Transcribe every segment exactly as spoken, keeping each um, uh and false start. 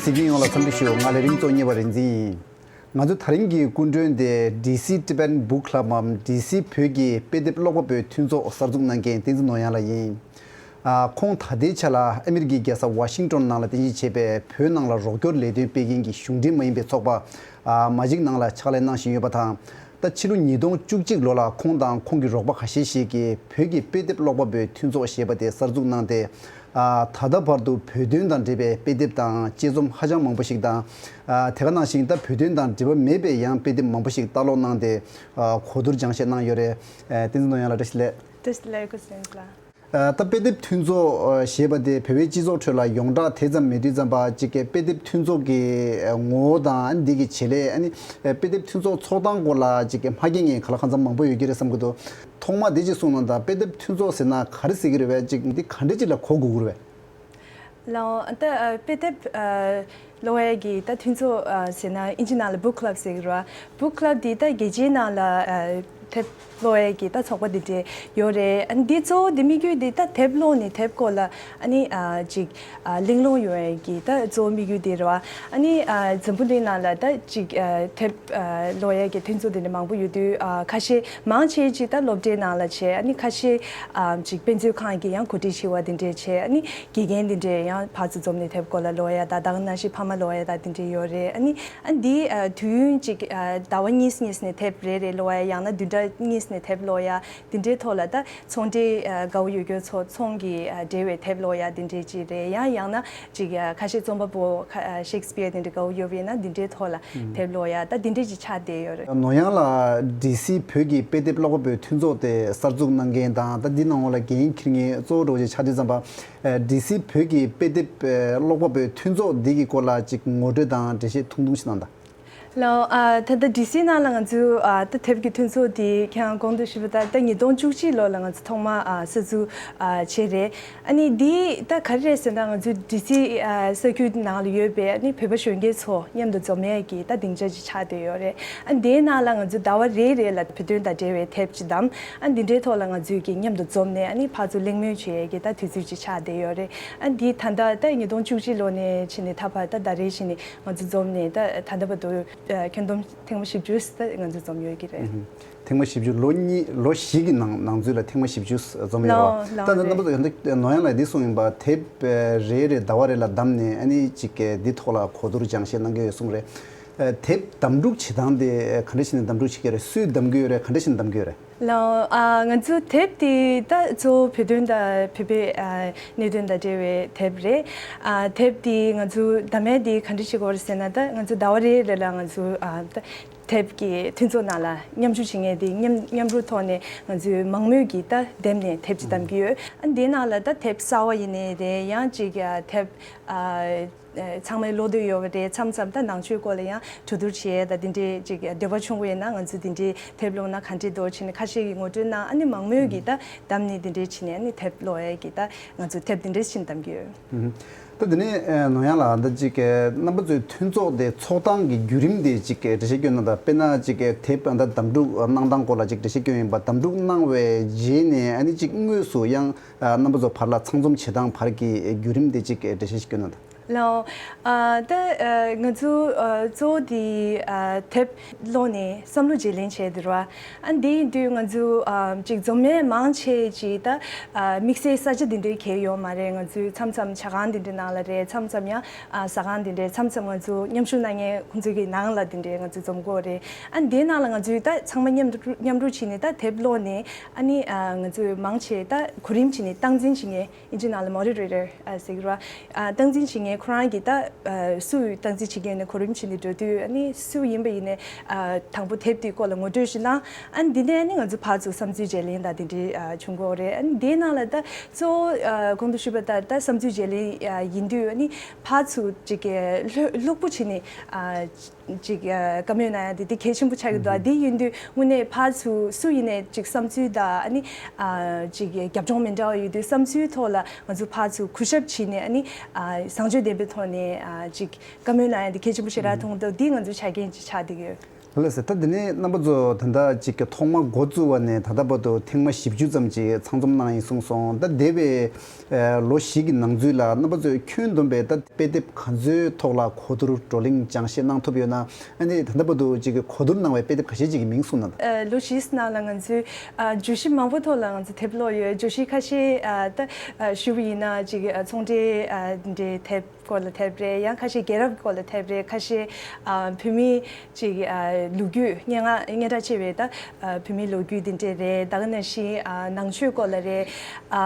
གཟིགས་མཁན་ཡོངས་ལ་འཚམས་འདྲི་ཞུ། ང་ལས་རིང་གཙོ་གཉེར་བ་རིག་འཛིན་ཡིན། ང་ཚོ་ད་རིང་གི་སྐུ་མགྲོན་དེ་ཌི་སི་Tibetan Book Club འམ་ཌི་སི་བོད་ཀྱི་དཔེ་དེབ་ཀློག་པ་པོའི་མཐུན་ཚོགས་གསར་འཛུགས་གནང་མཁན་བསྟན་འཛིན་ནོར་གཡང་ལགས་ཡིན། ཨ། ཁོང་ད་ལྟའི་ཆ་ལ་ཨ་མི་རི་ཀའི་རྒྱལ་ས་ཝ་ཤིང་ཏོན་ནང་ལ་རྟེན་གཞི་བྱས་པའི་བོད་ནང་ལ་རོགས་སྐྱོར་ལས་དོན་སྤེལ་མཁན་གྱི་གཞུང་འབྲེལ་མ་ཡིན་པའི་ཚོགས་པ་ཨ་མ་ཇིག་ནང་ལ་ཕྱག་ལས་གནང་བཞིན་ཡོད་པ་དང་། ད་ཕྱི་ལོ་ཉིས་སྟོང་བཅུ་གཅིག་ལོ་ལ་ཁོང་དང་ཁོང་གི་རོགས་པ་ཁ་ཤས་ཤིག་གིས་བོད་ཀྱི་དཔེ་དེབ་ཀློག་པ་པོའི་མཐུན་ཚོགས་ཞེས་པ་དེ་གསར་འཛུགས་གནང་སྟེ། ཨ། ད་ལྟ་བར་དུ་བོད་དོན་དང་འབྲེལ་བའི་དཔེ་དེབ་དང་དཔྱད་རྩོམ་ཧ་ཅང་མང་པོ་ཞིག་དང་། ཨ། དེ་ག་ནང་བཞིན་ད་བོད་དོན་དང་འབྲེལ་བ་མེད་པའི་ཡང་དཔེ་དེབ་མང་པོ་ཞིག་ལྟ་ཀློག་གནང་སྟེ། ཨ། གོ་བསྡུར་སྦྱང་བཤད་གནང་ཡོད་རེད། ཨ། བསྟན་འཛིན་ནོར་གཡང་ལགས་བཀྲ་ཤིས་བདེ་ལེགས། བཀྲ་ཤིས་བདེ་ལེགས། སྐུ་གཟུགས་བཟང་། ཨ། ད་དཔེ་དེབ་མཐུན་ཚོགས་ཞེས་པ་དེ་བོད་པའི་སྤྱི་ཚོགས་ཁྲོད་ལ་ཡོངས་གྲགས་དེ་ཙམ་མེད་དུས་ཙམ་པ་ཅིག་གི་དཔེ་དེབ་མཐུན་ཚོགས་ཀྱི་ངོ་བོ་དང་འདི་གི་བྱེད་ལས། ཨ་ནི་དཔེ་དེབ་མཐུན་ཚོགས་ཚོགས་སྟངས་སྐོར་ལ་ཅིག་གི་མ་རྒྱག་མཁན་ག་ལ་གང་འཚམ་མང་པོ་ཡོད་ཀྱི་རེད་བསམ་གྱི་འདུག་ཐོག་མ་འདི་ཅིག་གསུངས་གནང་དང་། དཔེ་དེབ་མཐུན་ཚོགས་ཟེར་ན་ག་རེ་ཟེར་གྱི་རེད་པས། ཅིག་འདི་ག་འདྲ་ཅིག་ལ་གོ་དགོས་ཀྱི་རེད་པས། ལའོ། ཨ། ད་ཨ་དཔེ་དེབ་ཨ་ཀློག་ཡས་ཀྱི་ད་མཐུན་ཚོགས་ཨ་ཟེར་ན་ཨིན་ཇི་ནང་ལ་Book Club ཟེར་གྱི་རེད་པ། Book Club འདི་ད་རྒྱལ་སྤྱིའི་ནང་ལ་ཨ་དེབ་ཀློག་ཡས་ཀྱི་ད་ཚོགས་པ་འདི་འདྲ་ཡོད་རེད། ཨ་འདི་གཙོ་བོ་འདི་དམིགས་ཡུལ་འདི་ད་དེབ་ཀློག་ནས་དེབ་སྐོར་ལ་ཨ་ནི་ཨ་ཅིག་ཨ་གླེང་སློང་ཡོང་ཡས་ཀྱི་ད་གཙོ་བོ་དམིགས་ཡུལ་འདི་རེད་པ། ཨ་ནི་ཨ་འཛམ་བུ་གླིང་ནང་ལ་ད་ཅིག་ཨ་དེབ་ཨ་ཀློག་ཡས་ཀྱི་མཐུན་ཚོགས་འདི་འདྲ་མང་པོ་ཡོད་དུས། ཨ་ཁ་ཤས་མང་ཆེ་ཅིག་ད་སློབ་གྲྭའི་ནང་ལ་བྱས། ཨ་ནི་ཁ་ཤས་ཨ་ཅིག་དཔེ་མཛོད་ཁང་གི་ཡང་གོ་སྒྲིག་བྱས་པ་འདི་འདྲ་བྱས། ཨ་ནི་དགེ་རྒན་འདི་འདྲས་ཡང་ཕར་ཚུར་འཛོམས་ནས་དེབ་སྐོར་ལ་ཀློག་ཡ། ད་ད་ག་ནང་བཞིན་ཕ་མ་ཀློག་ཡ་ད་འདི་འདྲས་ཡོད་རེད། ཨ་ནི་ཨ་འདི་ཨ་དུས་ཡུན་གཅིག་ཨ་ཟླ་བ་གཉིས་གཉིས་ནས་དེབ་རེ་རེ་ཀློག་ཡ། ཡང་ན་བདུན་ཕྲག་གཉིས་ནས་དེབ་ཀློག་ཡ། འདི་འདྲའི་ཐོག་ལ་ད་ཚོང་འབྲེལ་ཨ་དགའ་བོ་ཡོད་མཁན་ཚོ་ཚོང་གི་ཨ་འབྲེལ་བའི་དེབ་ཀློག་ཡ་འདི་འདྲས་ཅིག་རེད། ཡང་ཡང་ན་ཅིག་ཨ་ཁ་ཤས་རྩོམ་པ་པོ་ཁ་ཨ་ཤེག་སི་པི་ཡར་འདི་འདྲ་དགའ་བོ་ཡོད་པ་ཡིན་ན་འདི་འདྲའི་ཐོག་ལ་དེབ་ཀློག་ཡ། ད་འདི་འདྲས་ཅིག་ཆགས་བསྡད་ཡོད་རེད། ནོར་གཡང་ལགས་ཌི་སི་བོད་ཀྱི་དཔེ་དེབ་ཀློག་པ་པོའི་མཐུན་ཚོགས་དེ་གསར་འཛུགས་གནང་མཁན་དང་། ད་འདི་ནང་ལོགས་ལ་འགན་འཁྱེར་མཁན་གཙོ་བོ་འདྲ་བོ་ཅིག་ཆགས་དུས་ཙམ་པ། ཨ་ཌི་སི་བོད་ཀྱི་དཔེ་དེབ་ཨ་ཀློག་པ་པོའི་མཐུན་ཚོགས་འདི་གི་སྐོར་ལ་ཅིག་ངོ་སྤྲོད་དང་འགྲེལ་བཤད་ཐུང་ཐུང་ཞིག་གནང་དང་། ལའོ། ཨ་ད་ལྟ་ཌི་སི་ནང་ལ་ང་ཚོའི་ཨ་ད་དེབ་ཀྱི་མཐུན་ཚོགས་འདི་ཁྱེད་རང་གོང་དུ་ཞུས་པ་ལྟར་ད་ཉིས་སྟོང་བཅུ་གཅིག་ལོ་ལ་ང་ཚོ་ཐོག་མ་ཨ་གསར་འཛུགས་ཨ་བྱས་རེད། ཨ་ནི་འདི་ད་ག་རེ་རེད་ཟེར་ན། ང་ཚོའི་ཌི་སི་ཨ་ས་ཁུལ་ནང་ལ་ཡོད་པའི་ཨ་ནི་བོད་པ་གཞོན་སྐྱེས་ཚོ་མཉམ་དུ་འཛོམས་ཡས་ཀྱི་ད་སྡིངས་ཆ་ཅིག་ཆགས་བསྡད་ཡོད་རེད། ཨ་འདིའི་ནང་ལ་ང་ཚོས་ཟླ་བ་རེ་རེ་ལ་བོད་དོན་དང་འབྲེལ་བའི་དེབ་ཅིག་བདམས། ཨ་འདི་འདྲའི་ཐོག་ལ་ང་ཚོས་ཀྱིས་མཉམ་དུ་འཛོམས་ནས་ཨ་ནི་ཕར་ཚུར་གླེང་མོལ་བྱེད་ཡས་ཀྱི་ད་དུས་ཚོད་ཅིག་ཆགས་བསྡད་ཡོད་རེད། ཨ་འདི་ད་ལྟ་ད་ཉིས་སྟོང་བཅུ་གཅིག་ལོ་ནས་ཕྱིན་ནས་ད་བར་ད་ད་རེས་བྱས་ནས་ང་ཚོ་འཛོམས་ནས་ད་ད་ལྟ་བར་དུ་ཨ་ཁྱོན་བསྡོམས་ཐེངས་མ་བཞི་བཅུ་ད་ང་ཚོ་འཛོམས་ཡོད་ཀྱི་རེད། ཨུ་ཧུམ། ཐེངས་མ་བཞི་བཅུ། ལོ་གཉིས་ལོ་བཞི་གི་ནང་ནང་ཚུད་ལ་ཐེངས་མ་བཞི་བཅུ་འཛོམས་ཡོད་རེད་པ། ལའོ་ལའོ་ད་ལྟ་རེད། རྣམ་པ་ཚོ་ཡོད་འདི་ནོར་གཡང་ལགས་འདི་གསུངས་ཡིན་པ། དེབ་རེ་རེ་ཟླ་བ་རེ་ལ་བདམས་ནས་ཨ་ནི་ཅིག་གི་འདི་ཐོག་ལ་གོ་བསྡུར་སྦྱང་བཤད་གནང་གི་ཡོད་གསུངས་རེད། ཨ་དེབ་བདམས་སྒྲུག་བྱེད་སྟངས་དེ་ག་འདྲ་བྱས་ནས་བདམས་སྒྲུག་བྱེད་ཀྱི་རེད། སུས་བདམས་ཀྱི་ཡོད་རེད། ག་འདྲ་བྱས་ནས་བདམས་ཀྱི་ཡོད་རེད། ལའོ། ཨ་ང་ཚོ་དེབ་དེ་ད་གཙོ་བོ་བོད་དོན་དང་བོད་པའི་ཨ་གནད་དོན་དང་འབྲེལ་བའི་དེབ་རེད། ཨ་དེབ་དེ་ང་ཚོ་བདམས་ཡས་དེ་ག་འདྲ་བྱེད་ཀྱི་ཡོད་རེད་ཟེར་ན། ད་ང་ཚོ་ཟླ་བ་རེ་རེ་ལ་ང་ཚོ་ཨ་ད་དེབ་ཀྱི་མཐུན་ཚོགས་ནང་ལ་མཉམ་ཞུགས་བྱེད་མཁན་དེ་མཉམ་མཉམ་རུབ་ཐོག་ནས་ང་ཚོས་མང་མོས་ཀྱིས་ད་འདེམས་ནས་དེབ་ཅིག་བདམས་ཀྱི་ཡོད། ཨ་འདིའི་ནང་ལ་ད་དེབ་གསར་བ་ཡིན་ནའི་རེད། ཡང་ཅིག་ཨ་དེབ་ཨ་ཚང་མས་ཀློག་འདོད་ཡོད་པ་རེད། མཚམས་མཚམས་ད་ནང་ཆོས་སྐོར་ལ་ཡང་གྲོས་བསྡུར་བྱེད་ཡས་ད་འདི་འདྲའི་ཅིག་འདོད་པ་ཆུང་བ་ཡིན་ན་ང་ཚོས་འདི་འདྲའི་དེབ་ཀློག་ན་ག་འདྲས་འདུག་བྱས་ནས་ཁ་ཤས་ཀྱིས་ངོ་སྤྲོད་གནང་། ཨ་ནི་མང་མོས་ཀྱིས་ད་བདམས་ནས་འདི་འདྲའི་བྱས་ནས་ཨ་ནི་དེབ་ཀློག་ཡས་ཀྱི་ད་ང་ཚོས་དེབ་འདི་འདྲའི་བྱས་ནས་བདམས་ཀྱི་ཡོད། ད་འདི་ནས་ནོར་གཡང་ལགས་ད་ཅིག་རྣམ་པ་ཚོའི་མཐུན་ཚོགས་དེ་ཚོགས་སྟངས་ཀྱི་བརྒྱུད་རིམ་དེ་ཅིག་འགྲེལ་བཤད་སྐྱོན་གནང་དང་། དཔེར་ན་ཅིག་དེབ་ད་བདམས་སྒྲུག་གནང་སྟངས་སྐོར་ལ་ཅིག་འགྲེལ་བཤད་སྐྱོན་ཡིན་པ། བདམས་སྒྲུག་གནང་བའི་རྗེས་ནས་ཨ་ནི་ཅིག་དངོས་སུ་ཡང་རྣམ་པ་ཚོ་བར་ལ་ཚང་འཛོམས་བྱེད་སྟངས་བར་གྱི་བརྒྱུད་རིམ་དེ་ཅིག་འགྲེལ་བཤད་སྐྱོན་གནང་དང་། ལའོ། ཨ་ད་ཨ་ང་ཚོ་ཨ་གཙོ་བོ་དེ་ཨ་དེབ་ཀློག་ནས་བསམ་བློ་བརྗེ་ལེན་བྱས་དེ་རེད་པ། ཨ་འདི་ཡིན་དུས་ང་ཚོ་ཨ་ཅིག་འཛོམས་མཁན་མང་ཆེ་ཅིག་ད་ཨ་དམིགས་བསལ་ས་ཆ་འདི་འདྲའི་གང་ཡོད་མ་རེད། ང་ཚོའི་མཚམས་མཚམས་ཇ་ཁང་འདི་འདྲའི་ནང་ལ་རེད། མཚམས་མཚམས་ཡང་ཨ་ཟ་ཁང་འདི་འདྲའི། མཚམས་མཚམས་ང་ཚོ་མཉམ་ཞུགས་གནང་མཁན་ཁོང་ཚོའི་གི་ནང་ལ་འདི་འདྲའི་ང་ཚོ་འཛོམས་ཀྱི་ཡོད་རེད། ཨ་འདིའི་ནང་ལ་ང་ཚོས་ད་ཚང་མ་མཉམ་དུ་མཉམ་རུབ་བྱས་ནས་ད་དེབ་ཀློག་ནས་ཨ་ནི་ཨ་ང་ཚོས་མང་ཆེ་ད་གོ་རིམ་བྱས་ནས་སྟངས་འཛིན་བྱེད་མཁན། ཨིན་ཇི་ནང་ལ་མོ་ཌི་རེ་ཊར་ཟེར་གྱི་རེད་པ། ཨ་སྟངས་འཛིན་བྱེད་མཁན་ཁོ་རང་གིས་ད་ཨ་སུ་སྟངས་འཛིན་བྱེད་མཁན་ནས་གོ་རིམ་བྱས་ནས་འགྲོ་དུས། ཨ་ནི་སུ་ཡིན་པ་ཡིན་ནའི་ཨ་དང་པོ་དེབ་དེའི་སྐོར་ལ་ངོ་སྤྲོད་ཞིག་གནང་། ཨ་ནི་འདི་ནས་ཨ་ནི་ང་ཚོ་ཕར་ཚུར་བསམ་ཚུལ་བརྗེ་ལེན་དང་དེ་འདྲའི་ཨ་བྱུང་གི་ཡོད་རེད། ཨ་ནི་དེའི་ནང་ལ་ད་གཙོ་བོ་ཨ་གོང་དུ་ཞུས་པ་ལྟར་ད་བསམ་ཚུལ་བརྗེ་ལེན་ཨ་ཡིན་དུས། ཨ་ནི་ཕར་ཚུར་ཅིག་གི་ལྷོད་ལྷུག་པོ་བྱས་ནས་ཨ་ ཅིག་ཨ་བཀའ་མོལ་གནང་ཡ་དེ་དེ་གལ་ཆེན་པོ་ཆགས་ཀྱི་འདུག་ཨ་དེ་ཡིན་དུས་དངོས་གནས་ཕར་ཚུར་སུ་ཡིན་ནའི་ཅིག་བསམ་ཚུལ་དང་ཨ་ནི་ཨ་ཅིག་རྒྱབ་ལྗོངས་མི་འདྲ་བ་ཡོད་དུས་བསམ་ཚུལ་ཐོག་ལ་ང་ཚོ་ཕར་ཚུར་གུས་ཞབས་བྱས་ནས་ཨ་ནི་ཨ་བཟང་སྤྱོད་ལྡན་པའི་ཐོག་ནས་ཨ་ཅིག་བཀའ་མོལ་གནང་ཡ་དེ་གལ་ཆེན་པོ་ཞེ་དྲག་མཐོང་འདུག་དེ་ང་ཚོའི་ཆ་རྐྱེན་ཅིག་ཆགས་བསྡད་ཀྱི་ཡོད། ལགས་སོ། ད་དེ་ནས་རྣམ་པ་ཚོ་ད་ལྟ་ཅིག་གི་ཐོག་མ་འགོ་བཙུགས་པ་ནས་ད་ལྟ་བར་དུ་ཐེངས་མ་བཞི་བཅུ་ཙམ་ཅིག་ཚང་འཛོམས་གནང་ཡིན་གསུངས་སོང་། ད་འདས་པའི་ཨ་ལོ་བཞི་གི་ནང་ཚུད་ལ་རྣམ་པ་ཚོས་ཁྱོན་བསྡོམས་པའི་ད་དཔེ་དེབ་ག་ཚོད་ཐོག་ལ་གོ་བསྡུར་བགྲོ་གླེང་སྦྱང་བཤད་གནང་ཐུབ་ཡོད་ན། ཨ་ནི་ད་ལྟ་བར་དུ་ཅིག་གི་གོ་བསྡུར་གནང་བའི་དཔེ་དེབ་ཁ་ཤས་ཅིག་གི་མིང་གསུངས་གནང་དང་། ཨ་ལོ་བཞིའི་ནང་ལ་ང་ཚོས་ཨ་བརྗོད་གཞི་མང་པོ་ཐོག་ལ་ང་ཚོ་དེབ་ཀློག་ཡོད། བརྗོད་གཞི་ཁ་ཤས་ཨ་ད་ཨ་ཞུ་བ་ཡིན་ན་ཅིག་ཨ་ཚོང་འབྲེལ་ཨ་འདྲའི་དེབ་སྐོར་ལ་དེབ་རེད། ཡང་ཁ་ཤས་རྒྱལ་རབས་སྐོར་ལ་དེབ་རེད། ཁ་ཤས་ཨ་བོད་མིའི་ཅིག་ཨ་ལོ་རྒྱུས་སྙན་ངག་སྙན་གྲགས་ཆེ་བའི་ད་ཨ་བོད་མིའི་ལོ་རྒྱུས་འདི་འདྲས་རེད། ད་ག་ནང་བཞིན་ཨ་ནང་ཆོས་སྐོར་ལ་རེད། ཨ་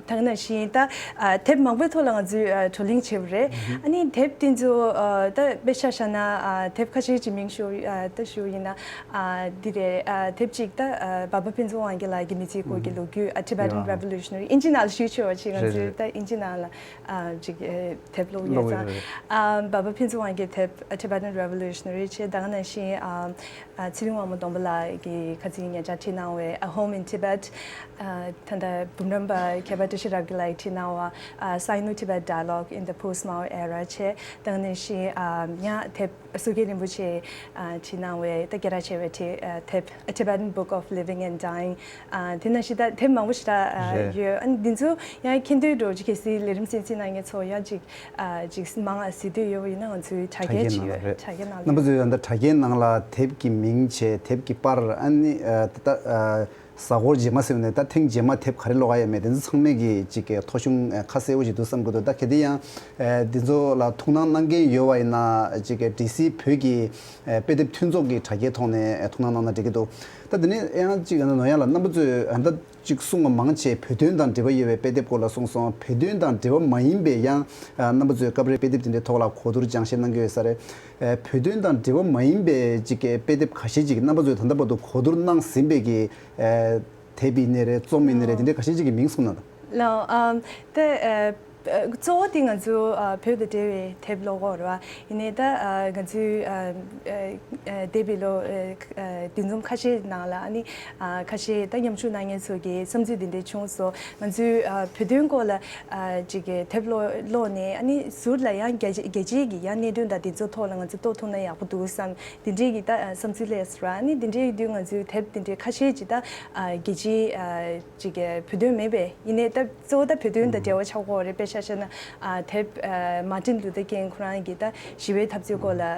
ད་ག་ནང་བཞིན་ད་ཨ་དེབ་མང་པོའི་ཐོག་ལ་ང་ཚོས་ཨ་བགྲོ་གླེང་བྱས་པ་རེད། ཨ་ནི་དེབ་དེ་ཚོ་ཨ་ད་དཔེ་ཆ་བཞག་ན་ཨ་དེབ་ཁ་ཤས་ཀྱི་མིང་ཞུ་ཨ་ད་ཞུ་ཡིན་ན་ཨ་འདི་རེད། ཨ་དེབ་ཅིག་ད་ཨ་འབའ་པ་ཕུན་ཚོགས་དབང་རྒྱལ་ལགས་ཀྱི་མི་ཚེའི་སྐོར་གྱི་ལོ་རྒྱུས། ཨ་Tibetan Revolutionary། ཨིན་ཇི་ནང་ལ་ཞུས་ཆོག་པ་ཅིག་ང་ཚོས་ད་ཨིན་ཇི་ནང་ལ་ཨ་ཅིག་ཨ་དེབ་ཀློག་ཡོད་ཙང་། ཨ་འབའ་པ་ཕུན་ཚོགས་དབང་གི་དེབ་Tibetan Revolutionary བྱས། ད་ག་ནང་བཞིན་ཨ་ཨ་ཚེ་རིང་དབང་མོ་སྡོང་པོ་ལགས་ཀྱིས་ཁ་སང་ཉེ་ཆར་བྲིས་གནང་བའི་A Home in Tibet། ཨ་ད་ལྟ་འབུམ་རམས་པ་མཁས་པ་བཀྲ་ཤིས་རབ་རྒྱས་ལགས་ཀྱིས་བྲིས་གནང་བ་ཨ་Sino-Tibetan Dialogue in the Post-Mao Era བྱས། ད་ག་ནང་བཞིན་ཨ་ཡང་དེབ་བསོད་རྒྱལ་རིན་པོ་ཆེས་ཨ་བྲིས་གནང་བའི་ད་སྐད་གྲགས་ཆེ་བའི་དེ་ཨ་དེབ་A Tibetan Book of Living and Dying། ཨ་དེ་ནང་བཞིན་ད་དེབ་མང་པོ་ཞིག་ད་ཨ་རེད། ཡོད། ཨ་ནི་འདི་ཚོ་ཡང་མཁྱེན་འདོད་འདྲ་བོ་ཅིག་གལ་སྲིད་ལས་རིམ་གསན་གཟིགས་གནང་མཁན་ཚོ་ཡང་ཅིག་ཨ་ཅིག་མང་ང་གཟིགས་འདོད་ཡོད་པ་ཡིན་ན་ང་ཚོའི་དྲ་རྒྱའི་ནང་ལ་ཅིག་ཡོད། རེད། དྲ་རྒྱའི་ནང་ལ་རྣམ་པ་ཡོད། ཚོས་ད་ལྟ་དྲ་རྒྱའི་ནང་ལ་དེབ་ཀྱི་མིང་བྱས། དེབ་ཀྱི་པར། ཨ་ནི་ཨ་ད་ལྟ་ཨ་གཟའ་འཁོར་རྗེས་མ་ཟེར་བ་ནས་ད་ཐེངས་རྗེས་མ་དེབ་ག་རེ་ཀློག་ག་ཡོད་མེད་དེ་ཚོ་ཚང་མས་ཀྱི་ཅིག་གི་ཐོ་གཞུང་ཨ་ཁ་གསལ་པོ་ཞིག་འདུག་བསམ་གྱི་འདུག་ད་གལ་ཏེ་ཡང་ཨ་འདི་ཚོ་ལ་ཐུགས་སྣང་གནང་མཁན་ཡོད་པ་ཡིན་ན་ཅིག་གི་ཌི་སི་བོད་ཀྱི་ཨ་དཔེ་དེབ་མཐུན་ཚོགས་ཀྱི་དྲ་རྒྱའི་ཐོག་ནས་ཨ་ཐུགས་སྣང་གནང་ན་འགྲིག་གི་འདུག་ད་དེ་ནས་ཡང་ཅིག་ཨ་ནོར་ཡང་ལ་རྣམ་པ་ཚོས་ཨ་ད་ཅིག་གསུང་བ་མང་ཆེ་བོད་དོན་དང་འབྲེལ་བ་ཡོད་པའི་དཔེ་དེབ་སྐོར་ལ་གསུངས་སོང་། བོད་དོན་དང་འབྲེལ་བ་མ་ཡིན་པའི་ཡང་ཨ་རྣམ་པ་ཚོས་སྐབས་རེ་དཔེ་དེབ་དེ་འདྲའི་ཐོག་ལ་གོ་བསྡུར་སྦྱང་བཤད་གནང་གི་ཡོད་ས་རེད། ཨ་བོད་དོན་དང་འབྲེལ་བ་མ་ཡིན་པའི་ཅིག་གི་དཔེ་དེབ་ཁ་ཤས་ཅིག་རྣམ་པ་ཚོས་ད་ལྟ་བར་དུ་གོ་བསྡུར་གནང་ཟིན་པའི་གི་ཨ་དེབ་ཡིན་ནའི་རེད། རྩོམ་ཡིན་ནའི་རེད། དེ་འདྲའི་ཁ་ཤས་ཅིག་གི་མིང་གསུངས་གནང་དང་། ལགས། ཨམ་ད་ཨ་གཙོ་བོ་དེ་ང་ཚོ་ཨ་བོད་དང་འབྲེལ་བའི་དེབ་ཀློག་གི་ཡོད་རེད་པ། ཡིན་ནའི་ད་ཨ་ང་ཚོའི་ཨ་ཨ་ཨ་འདས་པའི་ལོ་ཨ་ཨ་འདུ་འཛོམས་ཁ་ཤས་ནང་ལ་ཨ་ནི་ཨ་ཁ་ཤས་ད་མཉམ་ཞུགས་གནང་མཁན་ཚོ་གི་བསམ་ཚུལ་འདི་འདྲ་བྱུང་སོང་། ང་ཚོའི་ཨ་བོད་དོན་སྐོར་ལ་ཨ་ཅིག་གི་དེབ་ཀློག་ཀློག་ནས་ཨ་ནི་ཟུར་ལ་ཡང་རྒྱ་རྒྱལ་སྤྱིའི་གི་ཡང་གནད་དོན་དང་འདི་ཚོ་ཐོག་ལ་ང་ཚོ་རྟོགས་ཐུབ་ན་ཡག་པོ་འདུག་བསམ། འདི་འདྲའི་གི་ད་ཨ་བསམ་ཚུལ་སླེབས་སོང་ར། ཨ་ནི་འདི་འདྲའི་དུས་ང་ཚོའི་དེབ་འདི་འདྲའི་ཁ་ཤས་ཅིག་ད་ཨ་རྒྱལ་སྤྱིའི་ཨ་ཅིག་གི་བོད་དོན་མེད་པས། ཡིན་ནའི་ད་གཙོ་བོ་ད་བོད་དོན་དང་འབྲེལ་བ་ཆགས་ཀྱི་ཡོད་རེད། དཔེ་ཆ་བཞག་ན་ཨ་དེབ་ཨ་Martin Luther King ཁོ་རང་གི་ད་ཞི་བའི་འཐབ་རྩོད་སྐོར་ལ་ཨ་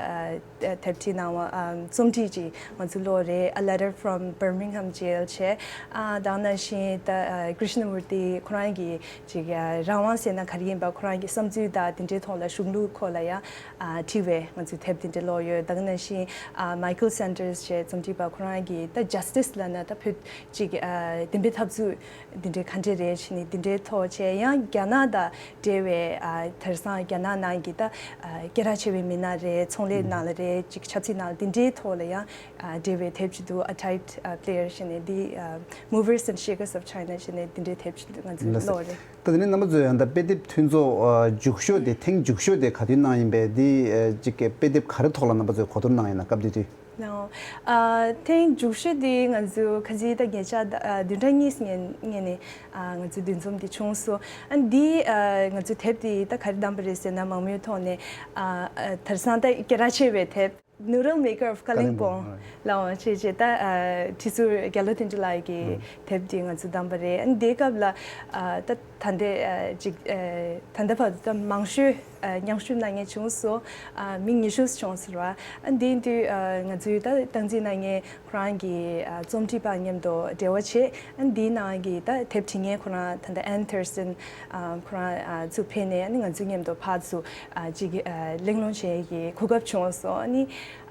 དེབ་བྲིས་གནང་བ་ཨ་རྩོམ་བྲིས་ཅིག་ང་ཚོ་ཀློག་རེད། A Letter from Birmingham Jail བྱས། ཨ་ད་ག་ནང་བཞིན་ད་ཨ་Krishnamurti ཁོ་རང་གི་ཅིག་ཨ་རང་དབང་ཟེར་ན་ག་རེ་ཡིན་པ། ཁོ་རང་གི་བསམ་ཚུལ་དང་དེ་འདྲའི་ཐོག་ལ་གཞུང་ལུགས་སྐོར་ལ་ཡང་ཨ་བྲིས་པའི་ང་ཚོས་དེབ་དེ་འདྲ་ཀློག་ཡོད། ད་ག་ནང་བཞིན་ཨ་Michael Sanders བྱས་རྩོམ་སྒྲིག་པ་ཁོ་རང་གིས་ད་Justice ལབ་ན་ད་བོད་ཅིག་ཨ་བདེན་པའི་འཐབ་རྩོད་འདི་འདྲའི་ག་འདྲ་རེད་བྱས་ནས་འདི་འདྲའི་ཐོག་བྱས། ཡང་རྒྱ་ནག་དང་འབྲེལ་བའི་ཨ་དེང་སང་རྒྱ་ནག་ནང་གི་ད་ཨ་སྐད་གྲགས་ཆེ་བའི་མི་སྣ་རེད། ཚོང་ལས་ནང་ལ་རེད། ཅིག་ཆབ་སྲིད་ནང་ལ་འདི་འདྲའི་ཐོག་ལ་ཡང་ཨ་འབྲེལ་བའི་དེབ་ཅིག་འདུག A Typed uh, Player བྱས་ནས་འདི་ཨ་Movers and Shakers of China བྱས་ནས་འདི་འདྲའི་དེབ་ཅིག་འདུག་ང་ཚོས་ལགས་སོ། ཀློག་རེད། ད་དེ་ནས་རྣམ་པ་ཚོས་ཡང་ད་དཔེ་དེབ་མཐུན་ཚོགས་ཨ་མཇུག་ཤོས་དེ་ཐེངས་མཇུག་ཤོས་དེ་ག་དུས་གནང་ཡིན་པས། འདི་ཨ་ཅིག་གི་དཔེ་དེབ་ག་རེ་ཐོག་ལ་རྣམ་པ་ཚོས་གོ་བསྡུར་གནང་ཡིན་ན། སྐབས་དེ་དུས། ལགས། ཨ་ཐེངས་མཇུག་ཤོས་དེ་ང་ཚོས་ཁ་སང་ད་ཉེ་ཆར་ཨ་བདུན་ཕྲག་གཉིས་སྔོན་ནས་ཨ་ང་ཚོའི་འདུ་འཛོམས་དེ་བྱུང་སོང་། ཨ་འདི་ཨ་ང་ཚོའི་དེབ་དེ་ད་ག་རེ་བདམས་པ་རེད་ཟེར་ན། མང་མོས་ཐོག་ནས་ཨ་ཨ་དེང་སང་ད་སྐད་གྲགས་ཆེ་བའི་དེབ། Noodle Maker of Kalimpong ལའང་བྱས་བྱས་ད་ཨ་ཁྲི་ཟུར་རྒྱ་ལོ་བསྟན་སྒྲོན་ལགས་ཀྱི་དེབ་དེ་ང་ཚོས་བདམས་པ་རེད། ཨ་ནི་དེའི་སྐབས་ལ་ཨ་ད་ད་ལྟའི་ཨ་ཅིག་ཨ་ད་ལྟ་བར་དུ་ད་མང་ཤོས་ཨ་མཉམ་ཞུགས་གནང་མཁན་བྱུང་སོང་། ཨ་མི་ཉི་ཤུ་བྱུང་ཟེར་བ། ཨ་དེ་ཡིན་དུས་ཨ་ང་ཚོའི་ད་སྟངས་འཛིན་གནང་མཁན་ཁོ་རང་གི་ཨ་རྩོམ་སྒྲིག་པ་མཉམ་དུ་འབྲེལ་བ་བྱས། ཨ་འདིའི་ནང་གི་ད་དེབ་བྲིས་མཁན་ཁོ་རང་ད་ལྟ་Anne Thurston ཨ་ཁོ་རང་ཨ་ཚུར་ཕེབས་ནས་ཨ་ནི་ང་ཚོ་མཉམ་དུ་ཕར་ཚུར་ཨ་ཅིག་ཨ་གླེང་སློང་བྱེད་ཡས་ཀྱི་གོ་སྐབས་བྱུང་སོང་། ཨ་ནི་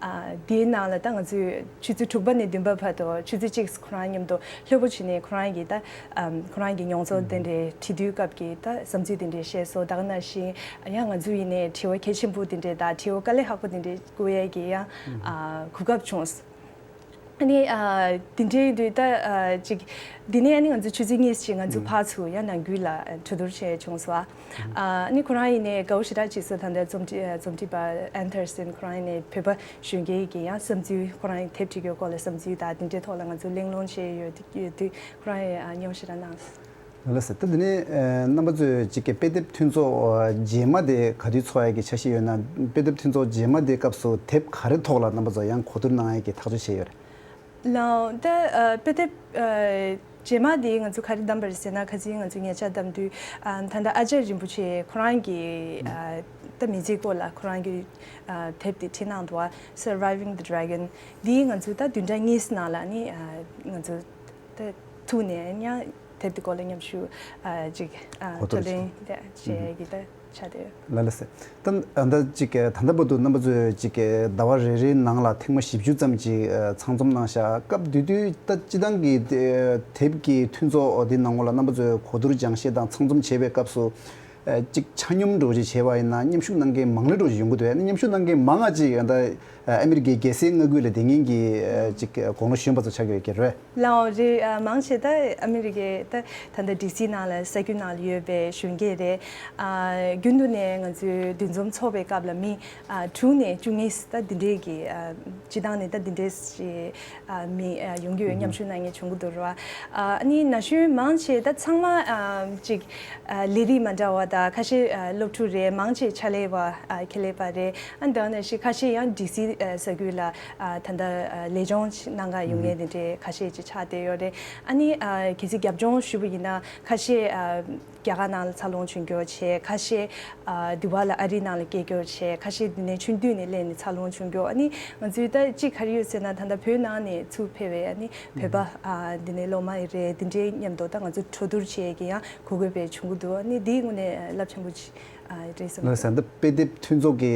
ཨ་དེའི་ནང་ལ་ད་ང་ཚོས་ཆུ་ཚོད་དྲུག་པ་ནས་བདུན་པ་བར་དུ་ཆུ་ཚོད་གཅིག་ཁོ་རང་མཉམ་དུ་ལྷོད་པོ་བྱས་ནས་ཁོ་རང་གི་ད་ཨམ་ཁོ་རང་གི་མྱོང་ཚོར་དེ་འདྲའི་བྲིས་དུས་སྐབས་ཀྱི་ད་བསམ་ཚུལ་དེ་འདྲའི་བཤད་སོང་། ད་ག་ནང་བཞིན་ཡང་ང་ཚོ་ཡིན་ནའི་དྲི་བ་གལ་ཆེན་པོ་དེ་འདྲའི་དང་དྲི་བ་དཀའ་ལས་ཁག་པོ་དེ་འདྲའི་བཀོད་ཡས་ཀྱི་ཡང་ཨ་གོ་སྐབས་བྱུང་སོང་། ཨ་ནི་ཨ་དེ་འདྲའི་དུས་ད་ཨ་ཅིག་དེ་ནས་ཨ་ནི་ང་ཚོ་ཆུ་ཚོད་གཉིས་ཤིག་ང་ཚོ་ཕར་ཚུར་ཡང་ནང་ཁུལ་ལ་ཨ་གྲོས་བསྡུར་བྱས་བྱུང་སོང་། ཨ་ཨ་ནི་ཁོ་རང་ཡིན་ནའི་དགའ་བོ་ཞེ་དྲག་བྱས་སོང་། ད་ལྟ་རྩོམ་སྒྲིག་རྩོམ་སྒྲིག་པ་ཨན་ཐར་སན་ཁོ་རང་ཡིན་ནའི་བོད་པ་གཞོན་སྐྱེས་ཀྱི་ཡང་བསམ་ཚུལ། ཁོ་རང་ཡི་དེབ་བྲིས་རྒྱུའི་སྐོར་ལ་བསམ་ཚུལ་དང་དེ་འདྲའི་ཐོག་ལ་ང་ཚོ་གླེང་སློང་བྱས་ཡོད་ཡོད་དུས་ཁོ་རང་ཡིས་ཨ་སྙན་ཞེ་དྲག་གནང་སོང་། ལགས་སོ། ད་དེ་ནས་ཨ་རྣམ་པ་ཚོས་ཅིག་གི་དཔེ་དེབ་མཐུན་ཚོགས་ཨ་རྗེས་མ་དེ་ག་དུས་ཚོགས་ཡས་ཀྱི་འཆར་གཞི་ཡོད་ན། དཔེ་དེབ་མཐུན་ཚོགས་རྗེས་མ་དེའི་སྐབས་སུ་དེབ་ག་རེ་ཐོག་ལ་རྣམ་པ་ཚོ་ཡང་གོ་བསྡུར་གནང་ཡས་ཀྱི་ཐག་གཅོད་བྱས་ཡོད་རེད། ལགས་འོང་། ད་ཨ་དཔེ་དེབ་ཨ་རྗེས་མ་དེ་ང་ཚོ་ག་རེ་བདམས་པ་རེད་ཟེར་ན། ཁ་སང་ང་ཚོ་ཉེ་ཆར་བདམས་དུས་ཨ་ད་ལྟ་ཨ་ཅར་རིན་པོ་ཆེ་ཁོ་རང་གི་ཨ་ད་མི་ཚེའི་སྐོར་ལ་ཁོ་རང་གི་ཨ་དེབ་དེ་བྲིས་གནང་འདུག་པ། Surviving the Dragon། དེ་ང་ཚོ་ད་བདུན་ཕྲག་གཉིས་ནང་ལ་ནི་ཨ་ང་ཚོ་ད་ཐུག་ནས་ཡང་དེབ་དེ་སྐོར་ལ་མཉམ་ཞུགས་ཨ་ཅིག་ཨ་གོ་བསྡུར་གླེང་བྱས་ཀྱི་ད་ཆ་དེ། ལགས་ལགས་སེ། ད་ད་ལྟ་ཅིག་ད་ལྟ་བར་དུ་རྣམ་པ་ཚོས་ཅིག་ཟླ་བ་རེ་རེའི་ནང་ལ་ཐེངས་མ་བཞི་བཅུ་ཙམ་ཅིག་ཚང་འཛོམས་གནང་ཤག་སྐབས་དེ་དུས་ད་སྤྱི་བཏང་གི་དེབ་ཀྱི་མཐུན་ཚོགས་དེ་ནང་ལོགས་ལ་རྣམ་པ་ཚོས་གོ་བསྡུར་སྦྱང་བཤད་དང་ཚང་འཛོམས་བྱེད་པའི་སྐབས་སུ། ཨ་གཅིག་ཆ་སྙོམས་འདྲ་བོ་ཅིག་བྱས་པ་ཡིན་ན། མཉམ་ཞུགས་གནང་མཁན་མང་ལེ་འདྲ་བོ་ཅིག་ཡོང་གི་འདུག་ཨ་ནི་མཉམ་ཞུགས་གནང་མཁན་མང་ང་ཅིག་ད་ཨ་མི་རི་ཀའི་རྒྱལ་སའི་མངའ་ཁུལ་ལ་བསྡད་མཁན་གྱི་ཨ་ཅིག་དགུང་ལོ་གཞོན་པ་ཚོ་ཆགས་ཀྱི་ཡོད་ཀྱི་རེད། ལགས་འོང་། རེད། ཨ་མང་ཆེ་ད་ཨ་མི་རི་ཀའི་ད་ད་ལྟ་ཌི་སི་ནང་ལ་ས་ཁུལ་ནང་ལ་ཡོད་པའི་གཞོན་སྐྱེས་རེད། ཨ་རྒྱུན་དུ་ནས་ང་ཚོའི་འདུ་འཛོམས་ཚོགས་པའི་སྐབས་ལ་མི་ཨ་དྲུག་ནས་བཅུ་གཉིས་ད་འདི་འདྲས་ཀྱི་ཨ་སྤྱི་བཏང་ནས་ད་འདི་འདྲས་ཀྱི་ཨ་མི་ཨ་ཡོང་གི་ཡོད། མཉམ་ཞུགས་གནང་མཁན་བྱུང་གི་འདུག་ར། ཨ་ནི་ན་གཞོན་མང་ཆེ་ད་ཚང་མ་ཨ་ཅིག་ཨ་ལས་རིགས་མ་འདྲ་བ་དང་། ཁ་ཤས་ཨ་སློབ་ཕྲུག་རེད། མང་ཆེ་ཕྱག་ལས་པ་ཨ་ཁེ་ལས་པ་རེད། ཨ་ད་ནང་བཞིན་ཁ་ཤས་ཡང་ཌི་སི་ཨ་ས་ཁུལ་ལ་ཨ་ད་ལྟ་ཨ་ལས་སྦྱོང་གནང་ག་ཡོང་མཁན་དེ་འདྲའི་ཁ་ཤས་ཅིག་ཆགས་བསྡད་ཡོད་རེད། ཨ་ནི་ཨ་གལ་སྲིད་རྒྱབ་ལྗོངས་ཞུ་བ་ཡིན་ན། ཁ་ཤས་ཨ་རྒྱ་གར་ནང་ལ་འཚར་ལོངས་བྱུང་རྒྱུ་བྱས། ཁ་ཤས་ཨ་དུ་བ་ལ་ཨ་རི་ནང་ལ་སྐྱེས་རྒྱུ་བྱས། ཁ་ཤས་འདི་ནས་ཆུང་དུས་ནས་སླེབས་ནས་འཚར་ལོངས་བྱུང་རྒྱུ། ཨ་ནི་ང་ཚོའི་ད་གཅིག་ག་རེ་ཡོད་ཟེར་ན། ད་ལྟ་བོད་ནང་ནས་ཚུར་ཕེབས་པའི་ཨ་ནི་བོད་པ་ཨ་འདི་ནས་སློབ་མ་རེད། འདི་འདྲའི་མཉམ་དུ་ད་ང་ཚོ་གྲོས་བསྡུར་བྱེད་ཀྱི་ཡང་གོ་དགོས་པའི་བྱུང་གི་འདུག་ཨ་ནི་འདིའི་ངོས་ནས་རླབས་ཆེན་པོ་ཅིག་ཨ་རེད་བསམ་གི་འདུག་ལགས་སོ། ད་དཔེ་དེབ་མཐུན་ཚོགས་ཀྱི་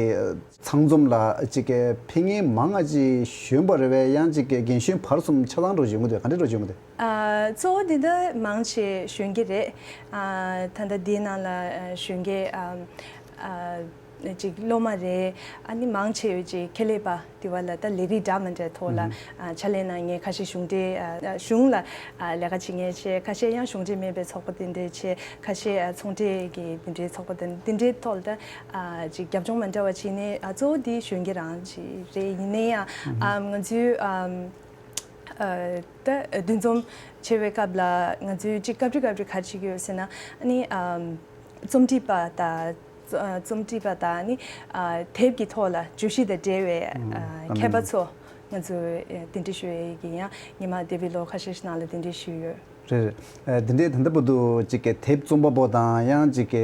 ཚང་འཛོམས་ལ་ཅིག་གི་ཕེབས་མཁན་མང་ང་ཅིག་གཞོན་པ་རེད་པས། ཡང་ཅིག་གི་རྒན་གཞོན་བར་གསུམ་ཆ་ཚང་འདྲ་བོ་ཅིག་ཡོང་གི་འདུག་ག་འདྲ་འདྲ་བོ་ཅིག་ཡོང་གི་འདུག་ཨ་གཙོ་བོ་འདི་འདྲ་མང་ཆེ་གཞོན་སྐྱེས་རེད། ཨ་ད་ལྟ་འདིའི་ནང་ལ་ཨ་གཞོན་སྐྱེས་ཨ་ཨ་ཅིག་སློབ་མ་རེད། ཨ་ནི་མང་ཆེ་བ་ཅིག་ཁེ་ལས་པ་དེ་བ་ལ་ད་ལས་རིགས་འདྲ་མི་འདྲའི་ཐོག་ལ་ཨ་ཕྱག་ལས་གནང་མཁན། ཁ་ཤས་གཞུང་འབྲེལ་ཨ་གཞུང་ལ་ཨ་ལས་ཀ་བྱེད་མཁན་བྱས། ཁ་ཤས་ཡང་གཞུང་འབྲེལ་མིན་པའི་ཚོགས་པ་དེ་འདྲའི་བྱས། ཁ་ཤས་ཨ་ཚོང་འབྲེལ་གྱི་དེ་འདྲའི་ཚོགས་པ་དེ་དེ་འདྲའི་ཐོག་ལ་ད་ཨ་ཅིག་རྒྱབ་ལྗོངས་མི་འདྲ་བ་ཅིག་ནས་ཨ་གཙོ་བོ་དེ་གཞོན་སྐྱེས་རང་ཅིག་རེད། ཡིན་ན་ཡང་ཨ་ང་ཚོའི་ཨ་ཨ་ད་འདུ་འཛོམས་བྱེད་པའི་སྐབས་ལ་ང་ཚོས་ཅིག་སྐབས་རེ་སྐབས་རེ་ག་རེ་བྱེད་ཀྱི་ཡོད་ཟེར་ན། ཨ་ནི་ཨམ་རྩོམ་སྒྲིག་པ་དང་། རྩོ་ཨ་རྩོམ་སྒྲིག་པ་དང་ནི་ཨ་དེབ་ཀྱི་ཐོག་ལ་བརྗོད་གཞི་དང་འབྲེལ་བའི་ཨ་མཁས་པ་ཚོ་ང་ཚོས་ཨ་གདན་འདྲེན་ཞུ་ཡས་ཀྱི་ཡང་ཉི་མ་འདས་པའི་ལོ་ཁ་ཤས་ཤིག་ནང་ལ་གདན་འདྲེན་ཞུས་ཡོད། རེད་རེད། ཨ་འདི་འདྲའི་ད་ལྟ་བར་དུ་ཅིག་གི་དེབ་རྩོམ་པ་པོ་དང་། ཡང་ཅིག་གི་